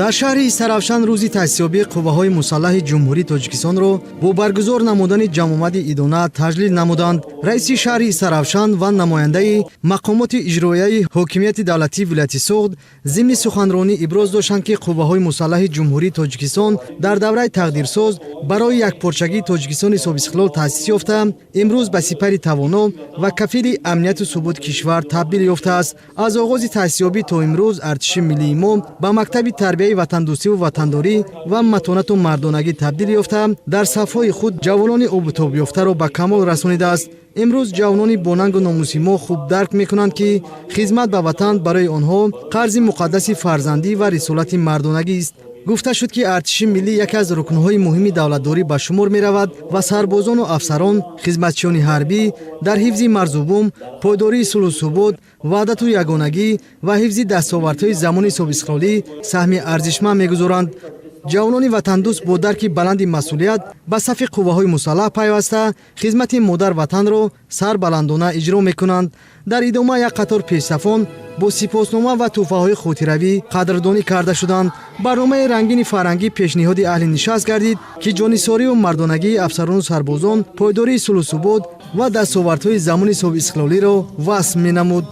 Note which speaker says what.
Speaker 1: Дар шаҳри Истаравшан рӯзи таъсисёбии Қувваҳои мусаллаҳи Ҷумҳурии Тоҷикистонро бо баргузор намудани ҷамъомади идона таҷлил намуданд. Раиси шаҳри Истаравшан ва намояндаи мақомоти иҷроияи ҳокимияти давлатии вилояти Суғд зимни суханронӣ иброз доштанд, ки Қувваҳои мусаллаҳи Ҷумҳурии Тоҷикистон дар давраи тақдирсоз барои якпорчагии Тоҷикистони соҳибистиқлол таъсис ёфта, имрӯз ба сипари тавоно ва кафили амнияту суботи кишвар табдил ёфтааст. Аз оғози таъсисёбӣ то имрӯз артиши миллии мо ба мактаби тарбияи ватандӯстиву ватандорӣ ва матонату мардонагӣ табдил ёфта, дар сафҳои худ ҷавонони обутобёфтаро ба камол расонидааст. Имрӯз ҷавонони бонангу номуси мо хуб дарк мекунанд, ки хизмат ба ватан барои онҳо қарзи муқаддаси фарзандӣ ва рисолати мардонагист. Гуфта шуд, ки артиши миллӣ яке аз рукнҳои муҳими давлатдорӣ ба шумор меравад ва сарбозону афсарон, хизматчиёни ҳарбӣ дар ҳифзи марзу бум, пойдории сулҳу субот, ваҳдату ягонагӣ ва ҳифзи дастовардҳои замони соҳибистиқлолӣ саҳми арзишманд мегузоранд. Ҷавонони ватандӯст бо дарки баланди масъулият ба сафи қувваҳои мусаллаҳ пайваста, хизмати модар ватанро сарбаландона иҷро мекунанд. Дар идома як қатор пешсафон бо сипоснома ва тӯҳфаҳои хотиравӣ қадрдонӣ карда шуданд. Барномаи рангини фарҳангӣ пешниҳоди аҳли нишаст гардид, ки ҷонисорию мардонагии афсарону сарбозон, пойдории сулҳу субот ва дастовардҳои замони соҳибистиқлолиро васф менамуд.